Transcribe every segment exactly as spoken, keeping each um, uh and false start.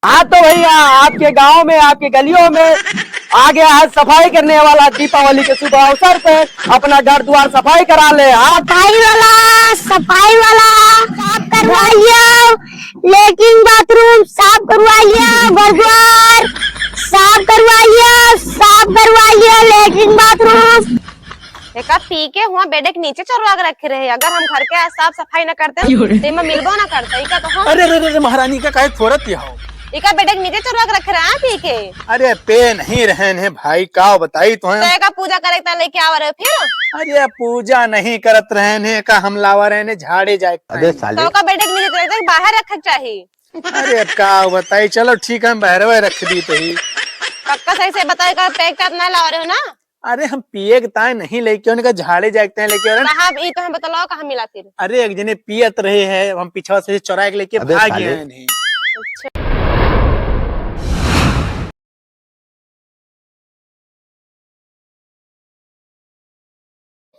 हाँ तो भैया, आपके गांव में, आपके गलियों में आ गया है सफाई करने वाला। दीपावली के शुभ अवसर पे अपना घर द्वार सफाई करा ले। हाँ, सफाई वाला, सफाई वाला, साफ करवाइए, लेटरिन बाथरूम साफ करवाइए, घर द्वार साफ करवाइए, साफ करवाइए, लेटरिन बाथरूम। एका पी के हुआ बेड के नीचे चोरवा के रखे रहे। अगर हम घर के साफ सफाई न करते, क्यों रे? तो एमा मिलबो न करता। इका तो हम अरे, अरे, अरे, महारानी का काहे फोरत हो? इका बेड के नीचे चोरवा के रखे रहे, हाँ, पी के। अरे, पे नहीं रहन है भाई, का बताई तो तो है। एका पूजा करे ता लेके आवा रहे फिर? अरे, पूजा नहीं करत रहन है, का हम लावा रहन है, झाड़े जाए। अबे साले। तो का बेड के नीचे चोरवा के बाहर रखे के चाही। अरे, का बताई, चलो ठीक है, हम बहरवे रख दी तो ही। पक्का सही से बताओ, का पैक टाप ना लावा रहे हो ना? अरे, हम पिए के ताए नहीं लेके, उनका झाड़े जाए के ताए लेके, अरे। साहब, ई तो हम बतलाओ कहाँ मिला फिर? अरे, एक जने पियत रहे हैं, हम पीछवा से चोरा के लेके अबे भाग साले। गए हैं। अच्छा।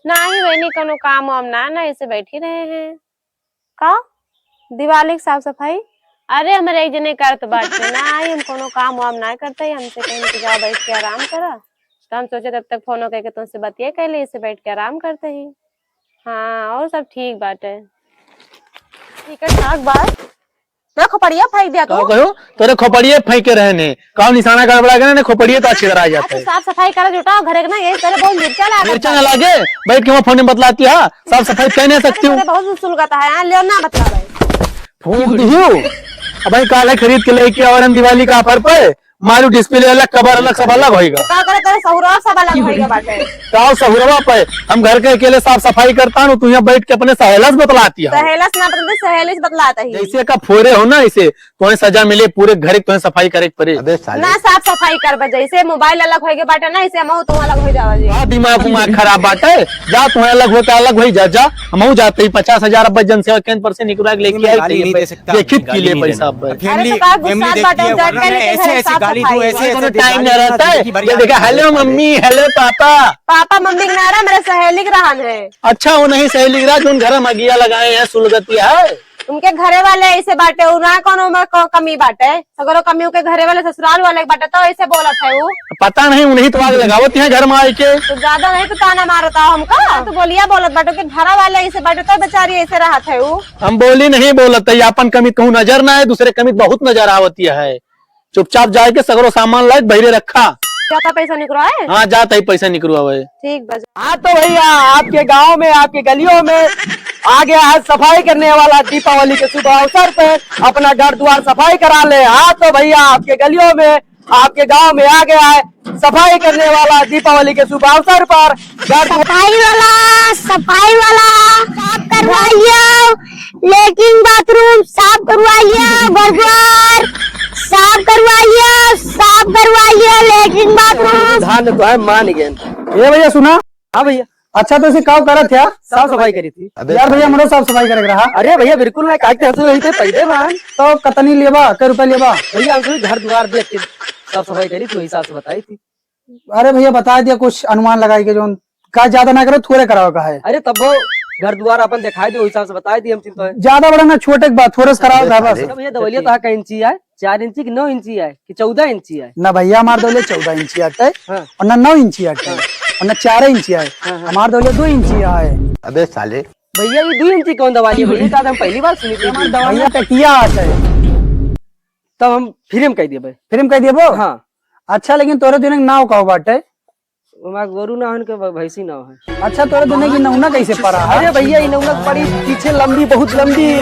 नाही बहिनी, कोनो काम वाम ना, ना, ऐसे बैठी रहे हैं। का? दिवाली के साफ सफाई? अरे, हमरे एक जने करत बाटे ना, आई हम कोनो काम वाम ना करते, हमसे कहीं कि जाओ बैठ के आराम करा। तो हम सोचे तब तक फोनो करके तुमसे बतिया कर ले, इसे बैठ के आराम करते ही। हाँ, और सब ठीक बाटे। ठीक है, ठाक बा। तो खोपड़िया फेंक दिया का तू। कहो? तोरे खोपड़िए फेंके रहने। का निशाना गड़बड़ा गया ना, खोपड़िए तो अच्छी तरह आ जाता अच्छा, है। साफ सफाई करा जुटाओ घरे के ना, यही तरह बहुत मिर्चा लागे। मिर्चा ना लागे, बैठ के वहाँ फोन में बतलाती है, साफ सफाई कह नहीं सकती हूँ। बहुत सुलगता है, हाँ, ले ना बतला भाई। फूंक दियो। अब भाई काले खरीद के लेके और हम दिवाली का ऑफर पे मारू डिस्प्ले अलग, कवर अलग, सब अलग होएगा। का करे तेरे सहुरा सब अलग होएगा बाटे। का सहुरवा पे हम घर के अकेले साफ सफाई करता हूँ, तू यहाँ बैठ के अपने सहेलस बतलाती है। सहेलस ना बतलाते, सहेलिस बतलाता ही। जैसे का फोरे हो ना, इसे तुम्हें सजा मिले, पूरे घर की तुम्हें सफाई करे के पड़े। अबे साले। ना साफ सफाई करबे, जैसे मोबाइल अलग होएगे बाटे ना, इसे हमहू तू अलग हो जावा जी। का दिमाग उमाग खराब बाटे? जा, तुम्हें अलग होता अलग हो जा, जा। हमहू जाते ही पचास हजार अब जनसेवा केंद्र पर से निकलवा के लेके आई, गाली नहीं दे सकता, देखित गाली की ले नहीं पैसा देना। अब अरे तो का गुस्सा बाटे, जाके लेके ऐसे ऐसे गाली दो, ऐसे ऐसे टाइम ना रहता है। ये देखा, हेलो मम्मी, हेलो पापा। पापा मम्मी के नारा मेरे सहेली के रहन है। अच्छा, वो नहीं सहेली के रहा, जो घर में अगिया लगाए हैं, सुलगतिया है। उनके घरे वाले ऐसे बाटे, उ ना कोनो में क-, कमी बाटे, सगरो कमी उनके घरे वाले ससुराल वाले के बाटे, तो ऐसे बोलत है उ। पता नहीं, उन्हीं तो आग लगावत हैं घर में आइके। तो ज्यादा नहीं तो ताना मारता हमका, तो बोलिया बोलत बाटे कि घरा वाले ऐसे बाटे, तो बेचारी ऐसे रहत है उ। हम बोली नहीं बोलत है, आपन कमी कहूँ नजर ना आए, दूसरे कमी बहुत नजर आवती है। चुपचाप जाए के सगरो सामान लाए बहिरे रखा। जाता पैसा निकरो है? हाँ, जाता ही पैसा निकरो है। ठीक बा। हाँ तो भैया, आपके गांव में, आपके गलियों में आ गया है सफाई करने वाला। दीपावली के शुभ अवसर पे अपना घर द्वार सफाई करा ले। हाँ तो भैया, आपके गलियों में, आपके गांव में आ गया है सफाई करने वाला। दीपावली के शुभ अवसर पर घर सफाई वाला, सफाई वाला, साफ करवाइए, लेटरिन बाथरूम साफ करवाइए, घर द्वार साफ करवाइए, साफ करवाइए, लेटरिन बाथरूम। धान तो है, मान गए। ए भैया सुना। हाँ भैया। अच्छा तो इसे काव करत है? साफ सफाई करी थी। अबे यार भैया, हमरो साफ सफाई करे के रहा। अरे भैया, बिल्कुल ना, काहे के हंसू रही थे पहले मान। तो कतनी लेबा, कै रुपया लेबा? भैया, हम तो घर द्वार देख के साफ सफाई करी थी, वही हिसाब से बताई थी। अरे भैया, बता दिया कुछ अनुमान लगाई के, जोन का ज्यादा ना करो, थोड़े कराओ का है। अरे तब वो घर द्वार अपन दिखाई दे, वही हिसाब से बताई दी हम, चिंता है। ज्यादा बड़ा ना, छोटे के बात, थोड़े से कराओ का है बस। अच्छा भैया, दवलिया तो कहीं इंची है, चार इंची की नौ इंची है कि चौदह इंची है? ना भैया, हमार दवलिया चौदह इंची आटे हाँ। और ना नौ इंची आटे हाँ। और ना चार इंची है। हाँ, हाँ। हमार दवलिया दो इंची है। अबे साले। भैया, ये दो इंची कौन दवाली है भैया? का हम पहली बार सुनी थी। हमार दवालिया टकिया आटे। तब हम फ्री में कह दिए भाई। फ्री में कह दिए वो? हाँ। अच्छा, लेकिन तोरे दुने के नाव का बाटे? ओमा गोरू ना हन के भ-, भैंसी नाव है। अच्छा, तोरे दुने की नौना कैसे पड़ा है? अरे भैया, ई नौना बड़ी पीछे लंबी, बहुत लंबी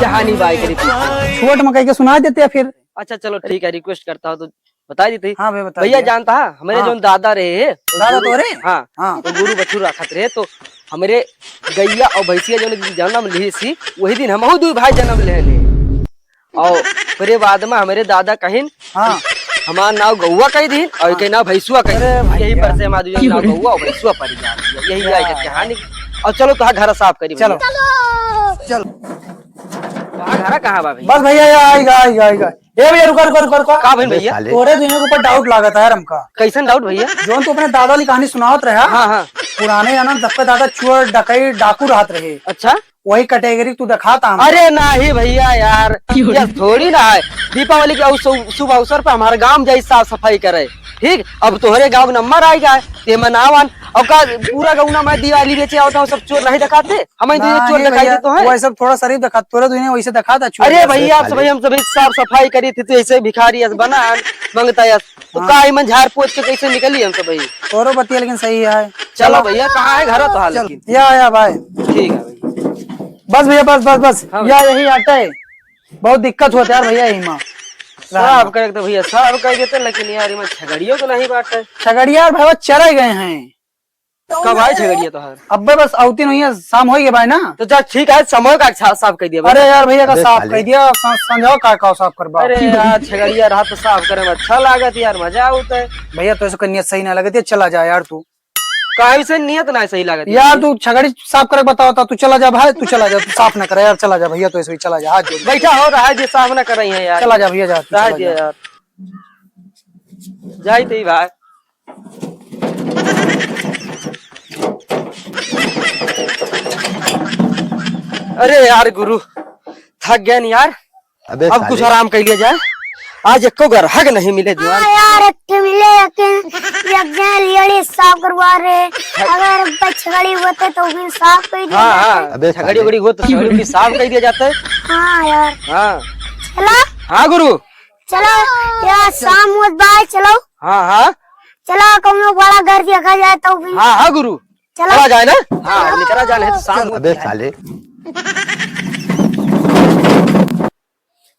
कहानी बा एकरे पीछे। छोट में कह के सुना देते हैं फिर। अच्छा चलो ठीक है, रिक्वेस्ट करता हूँ तो बता देते हैं। हाँ भैया, बता भैया दिया। जानता है हमारे हाँ। जो दादा रहे हैं, दादा तो रहे? हाँ, हाँ। तो गोरू बछरू रखत रहे तो हमारे गैया और भैंसिया जो जन्म लिए सी, वही दिन हमहू दो भाई जन्म ले ले। और ओकरे बाद में हमरे दादा कहिन, हाँ। हमार नाव गौआ कह दीन और हाँ। के नाव भैंसुआ कह अरे दीन। भैया। यही पर से हमार दुई नाव गौआ और भैंसुआ पड़ गया। यही क्या? आई के कहानी। और चलो तो घर साफ करी चलो। भैया। चलो। चलो। कहाँ घर कहाँ बा भैया? बस भैया, ये आएगा, आएगा, आएगा। ए भैया, रुका, रुका, रुका, रुका। का भइल भैया? साले। तोरे दुनिया के ऊपर डाउट लागत है हमका। कैसन डाउट भैया? जोन तू अपने दादा वाली कहानी सुनावत रहा। हाँ, हाँ। पुराने जमाना में सबके दादा चोर, डकैत, डाकू रहत रहे। अच्छा। वही category तू दिखाता हम। अरे नाही भइया यार, क्यों रे? ये थोड़ी ना है। दीपावली के अवस-, शुभ अवसर पे हमारे गाँव जाई साफ सफाई करे, ठीक? अब तोहरे गाँव नंबर आइगा, ते में नाव आन। अब का पूरा गौना में दिवाली बेचे आवत हो, सब चोर नहीं दिखाते? हम ही दुइया चोर नहीं दिखाई भइया, देते हैं। वो सब थोड़ा शरीफ दिखाते, तोरे दुइया वैसे दिखाता चोर अरे जैसे। भइया, आप सब, हम सभी साफ सफाई करी थी, तो ऐसे भिखारी अस बना, मंगता अस। तो हाँ। का इमन झाड़ पोछ के कैसे निकली हम सब भाई? तोरो बतिया लेकिन सही है। चलो चलो। भइया, कहाँ है घर तो हाल चल, लेकिन? या, या भाई। ठीक है भइया। बस भइया, बस, बस, बस। हाँ या, भइया। यही आटा है। बहुत दिक्कत होता है यार भइया, यही माँ। साफ करे तो भइया, साफ कर देते, लेकिन यार, इमन छगड़ियो तो नहीं बाटे। छगड़िया यार भइया चरे गए हैं। कब आई छगड़िया तोहार? अब्बे बस अउती नहीं है, शाम होई गए भाई ना। तो जा ठीक है, समय का सा-, साफ कर दिया भाई। अरे यार भइया का अबे साफ साले। कर दिया, स-, संझा का, का साफ करबा। अरे यार छगड़िया रहा तो साफ करे में अच्छा लागत यार, मजा आवत है। भइया तो ऐसे कोई नियत सही ना लगत है, चला जा यार तू। काहे से नियत ना सही लागत है? यार तू छगड़ी साफ करे बताओ तो, तू चला जा भाई, तू चला जा, तू साफ ना करे यार, चला जा भइया, तो ऐसे ही चला जा, हाथ जोड़। बैठा हो रहा है जी, साफ ना कर रही है यार। चला जा भइया, जा, तू रहा चला दे जा। यार। जाई तो ही भाई। अरे यार गुरु, थक गए न यार। अबे अब कुछ साले। आराम कर लिया जाए। आज एको ग्राहक नहीं मिले हाँ दीवान। यार, एक ठे मिले, एक, एक जने लेडीज साफ करवा रहे। अगर बछगड़ी होते तो भी साफ कर दिया हाँ, जाता। हाँ। अबे छगड़ी साले। उगड़ी हो तो छगड़ी उगड़ी साफ कर दिया जाता है। हाँ यार। हाँ। चलो। हाँ गुरु। चलो यार, शाम होत बा, चलो। हाँ, हाँ। चलो, कौनो बड़ा घर देखा जाए तो भी। हाँ, हाँ गुरु। चलो। चला जाए ना? हाँ, निकला जाए, नहीं तो शाम होत अबे जाए। साले।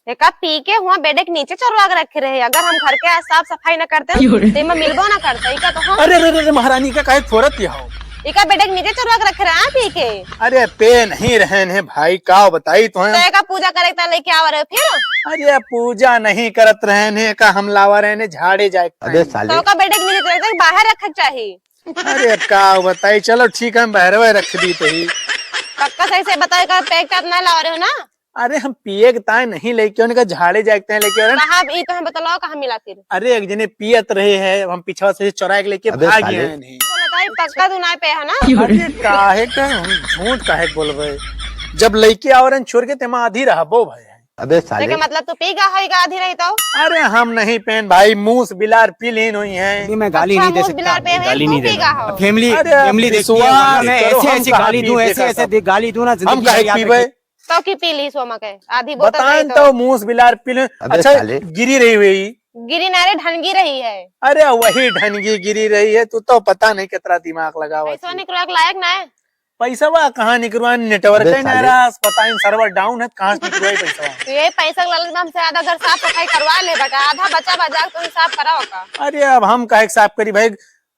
एका पी के हुआ बेड के नीचे चोरवा के रखे रहे। अगर हम घर के साफ सफाई न करते, क्यों रे? तो इमा मिलबो न करते। इका तो हम अरे, अरे, अरे, महारानी का काहे फोरत ही हो? इका बेड के नीचे चोरवा के रखे रहे, हाँ, पी के। अरे, पे नहीं रहन है भाई, का बताई तो तो है। एका पूजा करे के लेके आवा रहे फिर? अरे, पूजा नहीं करत रहन है, का हम लावा रहन है, झाड़े जाए के अबे टाइम। साले। तो का बेड के नीचे चोरवा के बाहर रखे के चाही। अरे, अब का बताई, चलो ठीक है, हम बहरवे रख दी तो ही। पक्का सही से बताओ, का पैक टाप ना लावा रहे हो ना? अरे, हम पिए के ताय नहीं लेके, उनका झाड़े जाए के ताय लेके, और साहब, ई तो हम बतलाओ कहाँ मिला फिर? अरे, एक जने पियत रहे हैं, हम पीछवा से चोरा के लेके अबे भाग साले। गए हैं। बोला ताई, पक्का तू ना पे है ना? अरे, काहे का हम झूठ काहे के बोलबे? जब लेके आवा रहे छोड़ के, तेमा आधी रहबो भाई। अबे साले। एके मतलब तू पी गा होई गा आधी रही तो? अरे हम नहीं पेन भाई, मूस बिलार पी लीन हुई हैं। अभी मैं गाली अच्छा, नहीं दे मूस सकता। बिलार पे है, गाली तू नहीं पी देगा। गा हो। फैमिली, अरे फैमिली देखिए, विश्वास मैं करो, ऐसे हम ऐसे कहाँ गाली दूं, पीते ऐसे का ऐसे सब? दे-, गाली दूं ना, हम जिंदगी काहे भर याद पीबे? रखेगी। तो की पी ली सोमा के? आधी बोतल बताएं नहीं तो। तो मूस बिलार पी ले। अबे अच्छा, साले। गिरी रही हुई। गिरी ना रे, ढनगी रही है। अरे वही ढनगी गिरी रही है, तू तो पता नहीं कितना दिमाग लगावा पैसा थी। निकलवा के लायक ना है। पैसवा कहाँ निकलवान, नेटवर्क अबे है ना साले। रहा, पता नहीं सर्वर डाउन है, कहाँ से निकलवाई पैसवा? तो ये पैसा के लालच में हमसे आधा घर साफ सफाई करवा ले बेटा, आधा बचा बचा के तू साफ कराओ का? अरे अब हम काहे के साफ करी भाई,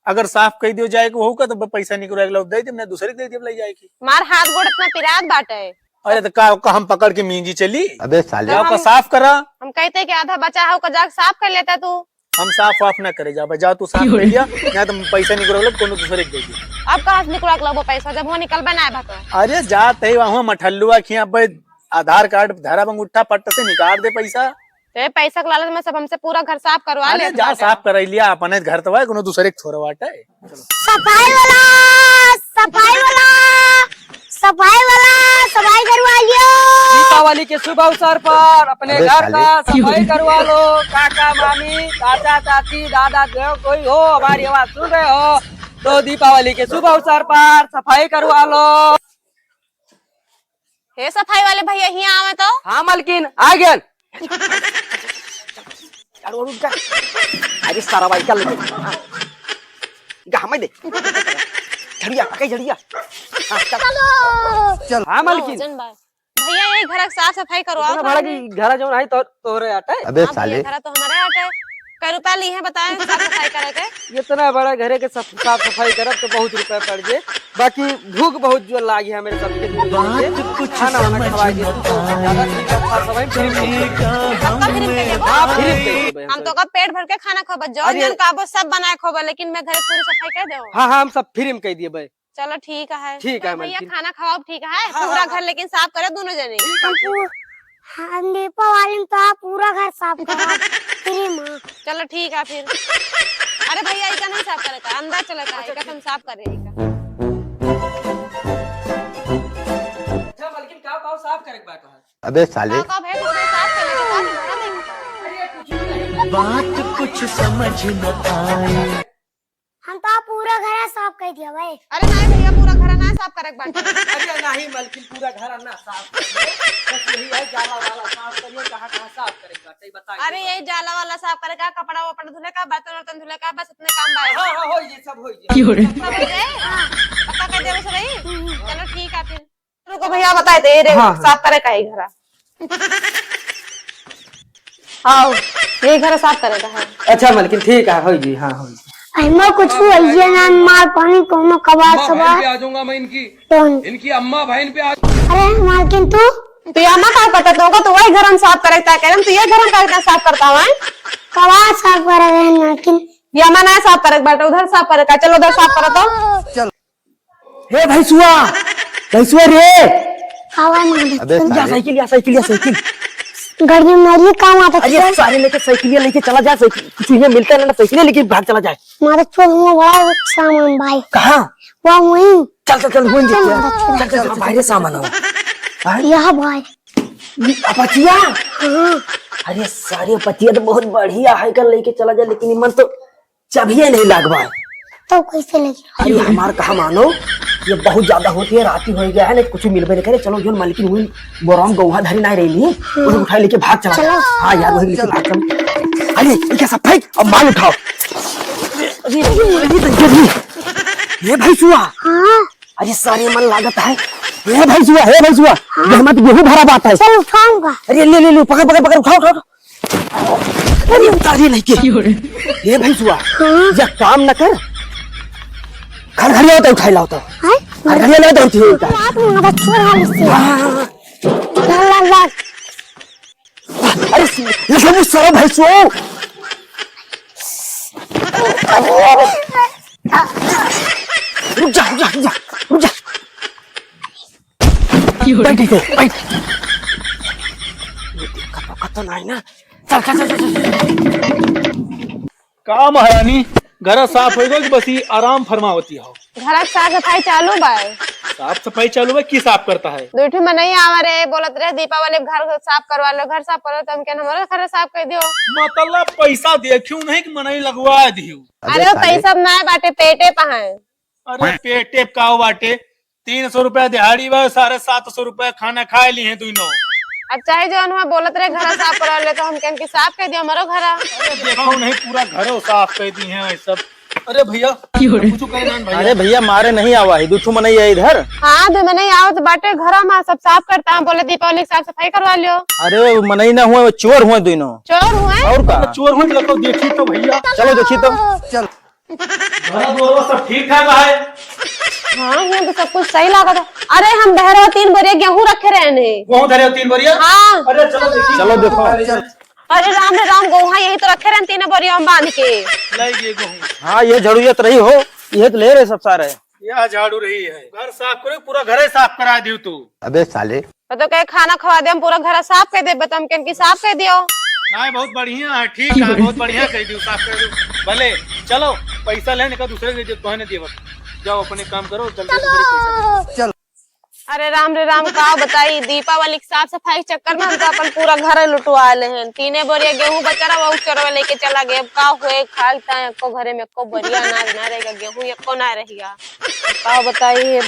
अगर साफ कह दियो जाए कि वहू का तो पैसा निकलवा के लो, दे दे, मैं दूसरे के दे दे, ले जाए की। मार हाथ गोड़ इतना पिरात बाटे। अरे तो का, का हम पकड़ के मींजी चली? अबे साले। तो का हम, साफ करा? हम कहते कि आधा बचा हो का जाके साफ कर लेता तू। हम साफ वाफ ना करे जाबे, जा तू साफ कर लिया, ना तो पैसा निकलवा लो, कोनो दूसरे के दे दे। अब कहाँ से निकलवा के लाबो पैसा, जब हुआ निकलबे ना आए भा तो? अरे जात है वहाँ मठल्लुआ खिया, अब आधार कार्ड धरा, अंगूठा पट्ट से निकाल दे पैसा। तो ये पैसा के लालच में सब हमसे पूरा घर साफ करवा अरे ले जा बाटे। साफ कर लिया, अपने घर तो है, कोनो दूसरे के थोड़ा बाटे। सफाई वाला, सफाई वाला, सफाई वाला, सफाई करवा लियो। दीपावली के शुभ अवसर पर अपने अबे घर साले। का सफाई करवा लो। काका, मामी, चाचा, चाची, दादा, जो कोई हो हमारी आवाज सुन रहे हो तो दीपावली के शुभ अवसर पर सफाई करवा लो। हे सफाई वाले भैया, हियाँ आवे तो। हाँ मलकिन, आ गए। झाड़ू वाड़ू उठा। अरे सारा भाई का लगे। हाँ। इनका हमें दे। झड़िया, कई झड़िया। हाँ, चल। चल। हाँ मलकिन। जन भाई। भैया, ये घर के साफ सफाई करवाओ इतना बड़ा थोड़ा कि नी। घर जौन है तो तोहरे आटे। अबे हाँ साले। भैया, घर तो हमारे आटे। कै रुपया ली है बताए साफ सफाई करे के? इतना बड़ा घरे के साफ, साफ सफाई करब तो बहुत रुपया पड़ जाए, बाकी भूख बहुत जोर लागी है मेरे सबके दूर से। खाना वाना खवा दिए तो ज्यादा ठीक है, साफ सफाई free में। पक्का free में देबो? हाँ, free में देबो। हम तो का पेट भर के खाना खाबो, जौन अरे जौन कहबो सब बनाए खाबो, लेकिन मैं घरे पूरी सफाई कर देबो। हाँ, हाँ, हम सब free में कह दिए भाई। चलो ठीक है। ठीक है, भैया, मलकिन। खाना खाओ, ठीक है? हाँ, पूरा हाँ, घर हाँ। लेकिन साफ करे दोनों जने। ठीक है, ठीक है। हम दीपावली में तो आप पूरा घर साफ करो, free में। चलो ठीक है फिर। अरे भैया, इका नहीं साफ करे का, अंदर चले का, अच्छा, इका ठीक। हम साफ करे इका। बल्कि का, का साफ करे के बा तोहार? अबे साले। का, का भाई, कुछ नहीं, साफ कर लेते, साफ कर लेते। अरे कुछ भी नहीं। बात कुछ समझ न आए। हम तो पूरा घर साफ कर दिया भाई। अरे नहीं भैया, पूरा घर ना साफ करे के बाटे। अरे नहीं मलकिन, पूरा घर ना साफ करिए, बस यही है, जाला वाला साफ करिए, कहाँ कहाँ साफ करे के बाटे, बताइए। अरे यही जाला वाला साफ करे का, कपड़ा वपड़ा धुले का, बर्तन वर्तन धुले का, बस इतने काम बा। हाँ, हाँ, हो ये सब हो ये। क्यों रे? सब हो जाए? हाँ। पक्का कर दे उसे रही? चलो ठीक है फिर। रुको भैया, बताए दे, ये रे, हाँ, हाँ। साफ करे का है घरा। आओ, ये घर साफ करे का है। अच्छा मलकिन, ठीक है, होई जी, हाँ, होई जी। अम्मा, कुछ हुआ ये ना, मार पानी कोनो कबार अम्मा सबार। बहन पे आ जाऊंगा मैं इनकी, कौन? इनकी अम्मा बहन पे आ। अरे मालकिन तू? तू ये अम्मा का पता तो होगा, तू वही घर हम साफ करे का कह रहे, तू ये घर हम का साफ करता है? कबार साफ करे रहे मालकिन। ये अम्मा ना साफ करे बैठे, उधर साफ करे का, चलो उधर साफ करो तो। चलो। हे भैंसुआ, भैंसुआ रे। का हुआ मालिक? अबे या साले। साइकिल, या साइकिल, या साइकिल। गर्मी में ये काम आता अरे है। सारे लेके साइकिल लेके चला जा, साइकिल कुछ ये मिलता है ना, साइकिल लेके भाग चला जाए। मारे चोर हुआ बड़ा सामान भाई। कहाँ? वहाँ वहीं। चल, चल, चल, वहीं चल, देखते हैं। मारे चोर। चल, चल, चल, बाहर सामान हो। हाँ? यह भाई। ये अपचिया? हाँ। अरे सारे अपचिया तो बहुत बढ़िया है, कर लेके चला जाए, लेकिन ये मन तो चाबिये नहीं लागवा है। तो कैसे लेके? अरे हमार कहा मानो, ये बहुत ज्यादा होती है, राती हो गया है, नहीं कुछ मिलबे नहीं करे। चलो जो मालकिन हुई, बोराम गौहा धरी नहीं रही, हाँ। वही उठा लेके भाग चला। चलो। हाँ यार, वही लेके भाग चल। अरे ये क्या सब फेंक, अब माल उठाओ। अरे, अरे, अरे, अरे, ये भैंसुआ। हाँ। अरे सारे मन लागत है। ये भैंसुआ, ये भैंसुआ, हाँ। ये मत गेहूं भरा बात है। चल उठाऊंगा। अरे ले, ले, ले, पकड़, पकड़, पकड़, उठाओ, उठाओ, उठाओ। अरे उतारी नहीं के। क्यों रे? ये भैंसुआ, हाँ। या काम न कर, घर घर आओ तो उठाई लाओ तो। हैं? घर घर आओ तो उठाई लाओ तो। रात में हमारा चोर हाल से। हाँ, हाँ, हाँ। ला, ला, ला। अरे, लखनऊ सारा भैंसुआ। रुक जा, रुक जा, रुक जा, रुक जा। बैठ इधर, बैठ। ये दिक्कत तो खत्म नहीं ना? चल, चल, चल, चल, चल। का महारानी, घर साफ होइगा कि बस ये आराम फरमावती हो? घर साफ सफाई चालू बा। साफ सफाई चालू बा, की साफ करता है? दुइ ठो मनई आवा रहे, बोलत रहे दीपावली घर साफ करवा लो, घर साफ करो, तो हम कहन हमरो घर साफ कर दियो। मतलब पैसा दे क्यों नहीं कि मनई लगवा दियो? अरे अरे वो साले। पैसा ना बाटे, पेटे पे है। अरे पेटे पे का बाटे? तीन सौ रुपया दिहाड़ी बा, साढ़े सात सौ रुपया खाना खाए ली हैं दुइनो। अब चाहे जौन हुआ बोलत रहे, घर साफ करा ले, तो हम कहन कि साफ कर दियो हमरो घर। अरे देखो नहीं, पूरा घरो साफ कर दी हैं ये सब। अरे भैया, क्यों रे? कुछ करे ना भैया। अरे भैया, मारे नहीं आवा है, दुइ ठो मनई है इधर। हाँ, दुइ मनई आवत बाटे घर में, सब साफ करता है, बोले दीपावली की साफ सफाई करवा लियो। अरे वो मनई ना हुए, वो चोर हुए दुइनो। चोर हुए? और का? चोर हुए, चलो देखी तो भैया। चलो देखी तो। चल। घर दुआर सब ठीक ठाक है? हाँ, यहाँ तो सब कुछ सही लागत है। अरे, हम बहरो तीन बोरिया गेहूं रखे रहने। गेहूं धरे हो तीन बोरिया? हाँ। अरे, चलो देखी। चलो देखो। अरे राम रे राम, गेहूं यही तो रखे रहने तीन बोरिया में बांध के। लाई गए गेहूं। हाँ, ये झाड़ू ये तो रही हो, ये तो ले रहे सब सारे। यह झाड़ू रही है। घर साफ करो, पूरा घर ही साफ करा दियो तू। अबे साले। तो, तो कहे खाना खवा दे, हम पूरा घर साफ कर दे, बता हम कहन कि साफ कर दियो। नहीं, बहुत बढ़िया है, ठीक है, बहुत बढ़िया कह दियो, साफ कर दियो। भले, चलो, पैसा लेने का दूसरे दे दे, तोहने दिए बस। जाओ, अपने काम करो, जल्दी से पैसा दे। चल। अरे राम रे राम, का बताई, दीपावली के साफ सफाई के चक्कर में हम तो अपन पूरा घर लुटवा ले हैं। तीने बोरिया गेहूं बचा रहा, वो चोरवा लेके चला गया। अब का होए, खाए ताए एको घरे में एको बोरिया अनाज ना रहेगा, गेहूं एको ना रहेगा। का बताई,